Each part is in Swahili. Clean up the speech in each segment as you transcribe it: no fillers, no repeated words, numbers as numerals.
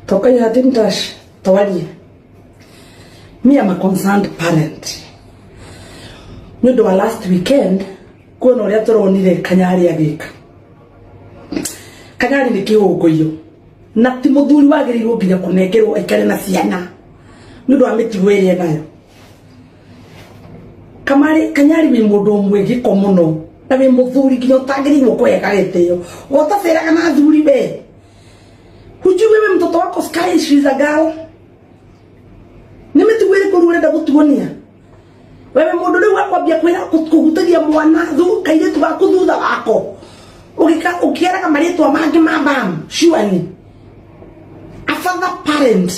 Toka ya Timtash twarie. Me am a concerned parent. Nĩ ũndũ wa last weekend kuona ũrĩa tũronire Kanyari agĩka. Kanyari nĩ kĩhũngũiyo na ti mũthuri wagĩrĩirwo nginya kũnengerwo aikare na ciana nĩ ũndũ wa mĩtugo ĩrĩa enayo. Kamari Kanyari wĩ mũndũ ũmwe gĩko mũno na wĩ mũthuri nginya ũtagĩrĩirwo kũheka gĩtĩo. Ũtabĩraga na athuri we. Hujui wewe mtoto wako Sky, she's a girl. Nĩ mĩtugo ĩrĩkũ rĩu ũrenda gũtuonia? Wewe mũndũ rĩu akwambia kwĩra kũhutagia mwana kairĩtu gaku thutha wako. Ũgĩka ũkĩaraga marĩtwa mangĩ ma bam, surely. A father parent.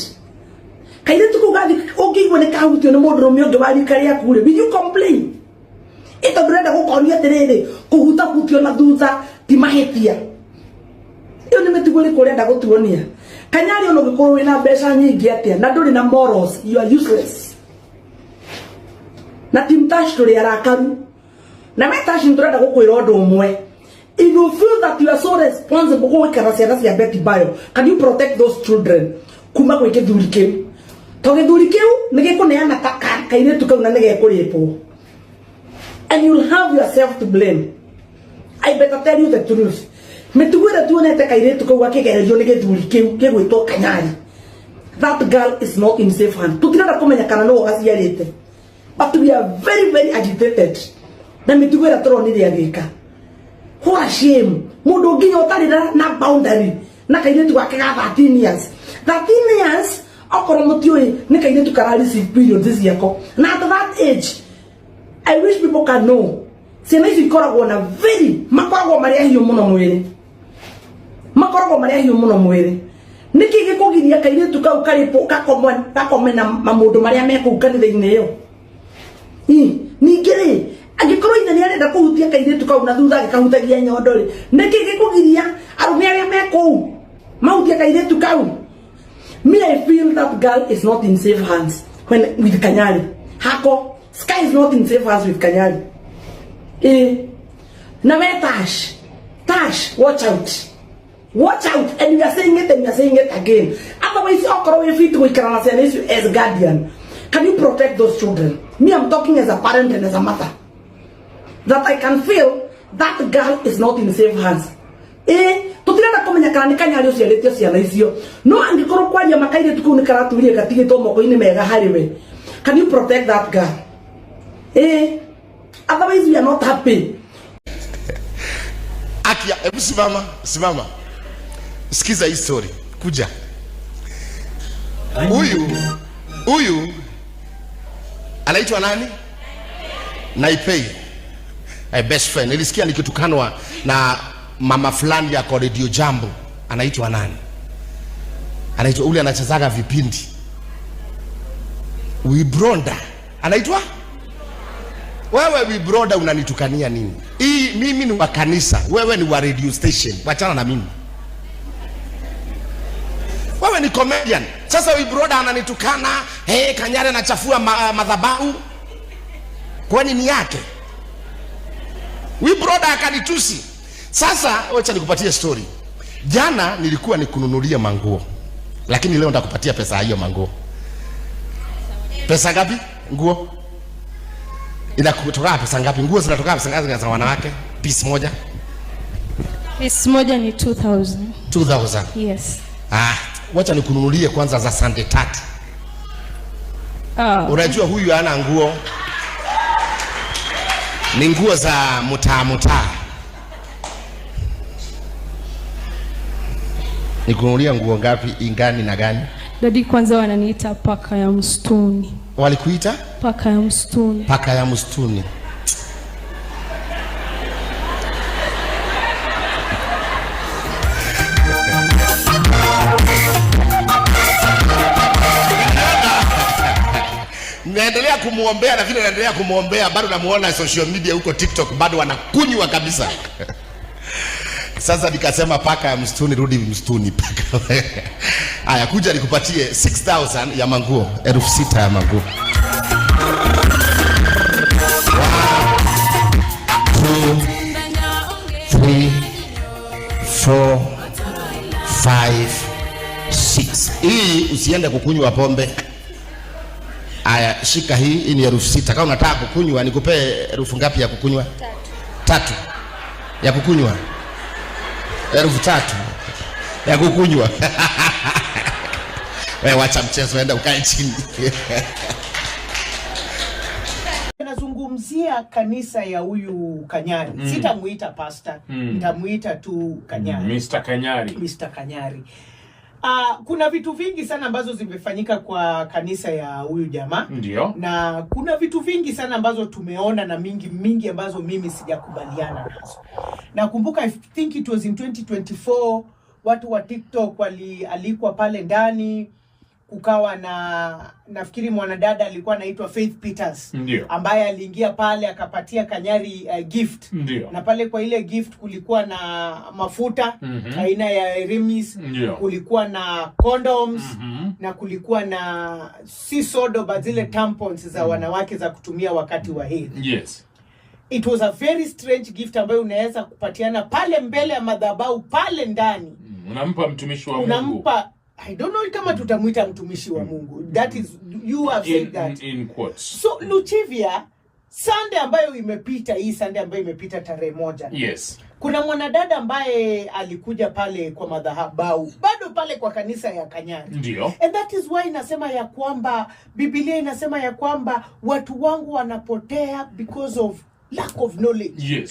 Kairĩtu kau gathi ũngĩigua nĩ kahutio nĩ mũndũrũme ũngĩ wa rika rĩaku rĩ, will you complain? Ĩ tondũ ũrenda gũkonia atĩrĩrĩ, kũhutahutio na thutha ti mahĩtia. Ĩyo nĩ mĩtugo ĩrĩkũ ũrenda gũtuonia? Kanyari ona ũngĩkorwo wĩna mbeca nyingĩ atĩa na ndũrĩ na morals, you are useless. Na Team Tash tũrĩ arakaru. Na me Tash nĩ tũrenda gũkwĩra ũndũ ũmwe. If you feel that you are so responsible gũikara ciana cia Betty Bayo, can you protect those children kuma gwĩ gĩthuri kĩu? To gĩthuri kĩu nĩ gĩkũneana kairĩtu kau na nĩ gekũrĩpwo. And you'll have yourself to blame. I better tell you the truth. Mĩtugo ĩrĩa tuonete kairĩtu kau akĩgererio nĩ gĩthuri kĩu gĩgwĩtwo Kanyari. That girl is not in safe hand. Tũtirenda kũmenya kana nĩwe ũgaciarĩte. But we are very very agitated. Na mĩtugo ĩrĩa tũronire agĩka. What a shame. Mũndũ nginya ũtarĩ na boundary na kairĩtu gake ga 13 years. 13 years okorwo mũtiũĩ nĩ kairĩtu kara receive periods ciako. Na at that age I wish people can know. Ciana ici ikoragwo na very makoragwo marĩ ahiũ mũno mwĩrĩ. Makoragwo marĩ ahiũ mũno mwĩrĩ. Nĩkĩ gĩkũgiria kairĩtu kau karĩpwo gakome na mamũndũ marĩa me kũu kanitha-inĩ ĩyo? Ningĩ rĩ, angĩkorwo ithe nĩ arenda kũhutia kairĩtu kau na thutha agĩkahutagia nyondo rĩ, nĩkĩ gĩkũgiria arũme arĩa me kũu mahutie kairĩtu kau? Me, I feel that girl is not in safe hands when with Kanyari. Hako, Sky is not in safe hands with Kanyari. Na we Tash, Tash, watch out. Watch out, and we are saying it and we are saying it again. Otherwise, okorwo wĩ fit gũikara na ciana icio as guardian, can you protect those children? Me, I'm talking as a parent and as a mother. That I can feel that girl is not in safe hands. Tũtirenda kũmenya kana nĩ Kanyari ũciarĩte ciana icio. No angĩkorwo kwaria makairĩtu kau nĩ karaturie gatigĩtwo moko-inĩ mega harĩ we. Can you protect that girl? Otherwise we are not happy. Akia, hebu simama, simama. Sikiza hii story. Kuja. Huyu anaitwa nani? Naipei. My best friend. Nilisikia nikitukanwa na mama fulani ya kwa Radio Jambo. Anaitwa nani? Anaitwa ule anachezaga vipindi. Wibronda. Anaitwa? Wewe Wibronda unanitukania nini? Hii mimi ni wa kanisa, wewe ni wa radio station. Wachana na mimi. Wewe ni comedian. Sasa Wibroda ananitukana, hey, Kanyari anachafua madhabahu. Kwani ni yake? Wibroda akanitusi. Sasa wacha nikupatie story. Jana nilikuwa nikununulia manguo. Lakini leo nitakupatia pesa hiyo manguo. Pesa ngapi? Nguo? Inakutoka pesa ngapi? Nguo zinatoka pesa ngapi za wanawake? Piece moja? Piece moja ni 2000. 2000. Yes. Wacha nikununulie kwanza za Sunday 3. Unajua huyu hana nguo. Ni nguo za mtaa mtaa. Nikununulia nguo ngapi, ingani na gani? Dadi, kwanza wananiita paka ya msituni. Walikuita? Paka ya msituni. Paka ya msituni. Naendelea kumuombea na vile naendelea kumuombea bado namuona social media huko TikTok bado wanakunywa kabisa. Sasa nikasema paka ya msituni, rudi msituni paka. Haya, kuja nikupatie 6000 ya manguo, 6000 ya manguo. 1 2 3 4 5 6. Hii usiende kukunywa pombe. Aya, shika hii, hii ni 6,000. Kama unataka kukunywa, nikupee elfu ngapi ya kukunywa? Tatu. Tatu ya kukunywa, 3,000 ya kukunywa. Wewe wacha mchezo, enda ukae chini. Nazungumzia kanisa ya huyu Kanyari. Sitamuita pastor, nitamuita tu Kanyari. Mr. Kanyari. Mr. Kanyari. Kuna vitu vingi sana ambazo zimefanyika kwa kanisa ya huyu jamaa. Ndio. Na kuna vitu vingi sana ambazo tumeona na mingi mingi ambazo mimi sijakubaliana nazo. Nakumbuka, I think it was in 2024, watu wa TikTok walialikwa pale ndani, kukawa na, nafikiri, mwanadada alikuwa anaitwa Faith Peters ambaye aliingia pale akapatia Kanyari gift na pale kwa ile gift kulikuwa na mafuta aina ya Remis, kulikuwa na condoms na kulikuwa na, si sodo, but zile tampons za wanawake za kutumia wakati wa hedhi. It was a very strange gift ambayo unaweza kupatiana pale mbele ya madhabahu pale ndani. Unampa mtumishi wa Mungu. Unampa, I don't know kama tutamwita mtumishi wa Mungu. That is, you have said that. In quotes. So Luchivia, Sunday ambayo imepita, hii Sunday ambayo imepita tarehe 1, kuna mwanadada ambaye alikuja pale kwa madhabahu, bado pale kwa kanisa ya Kanyari. And that is why inasema ya kwamba Biblia inasema ya kwamba watu wangu wanapotea because of lack of knowledge.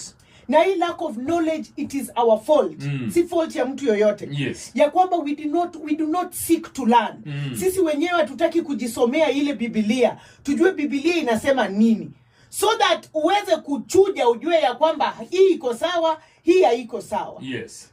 Na hii lack of knowledge, it is our fault. Si fault ya mtu yoyote. Ya kwamba we do not seek to learn. Sisi wenyewe hatutaki kujisomea ile Biblia, tujue Biblia inasema nini, so that uweze kuchuja, ujue ya kwamba hii iko sawa, hii haiko sawa.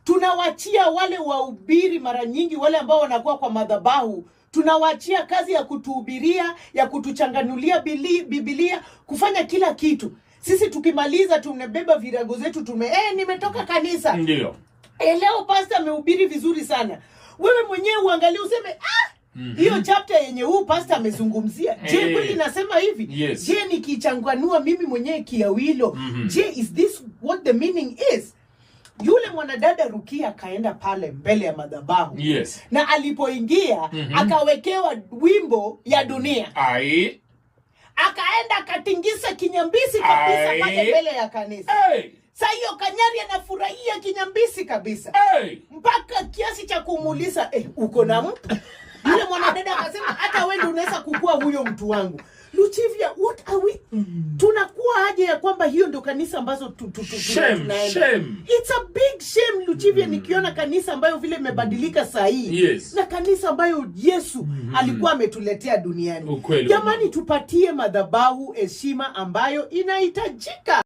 Tunawachia wale wahubiri, mara nyingi wale ambao wanakuwa kwa madhabahu, tunawachia kazi ya kutuhubiria, ya kutuchanganulia Bibilia, kufanya kila kitu. Sisi tukimaliza tumebeba virago zetu, nimetoka kanisa. Leo pastor amehubiri vizuri sana. Wewe mwenyewe uangalie useme, ah, hiyo chapter yenye huu pastor amezungumzia, je, kweli nasema hivi? Je, nikichanganua mimi mwenyewe kiawilo, je, is this what the meaning is? Yule mwanadada Rukia akaenda pale mbele ya madhabahu na alipoingia akawekewa wimbo ya dunia, Ai. Akaenda akatingisa kinyambisi kabisa Ai. pale mbele ya kanisa. Hey. Sa hiyo Kanyari anafurahia kinyambisi kabisa Hey. Mpaka kiasi cha kumuuliza, "Eh, uko na mtu?" Yule mwanadada akasema, "Hata wewe ndio unaweza kukua huyo mtu wangu." Luchivia, what are we, tunakuwa aje ya kwamba hiyo ndio kanisa ambazo Shame, tunaenda? Shame. It's a big shame, Luchivia, nikiona kanisa ambayo vile imebadilika saa hii na kanisa ambayo Yesu alikuwa ametuletea duniani. Ukweli wa Jamani, mambo. tupatie madhabahu heshima ambayo inahitajika.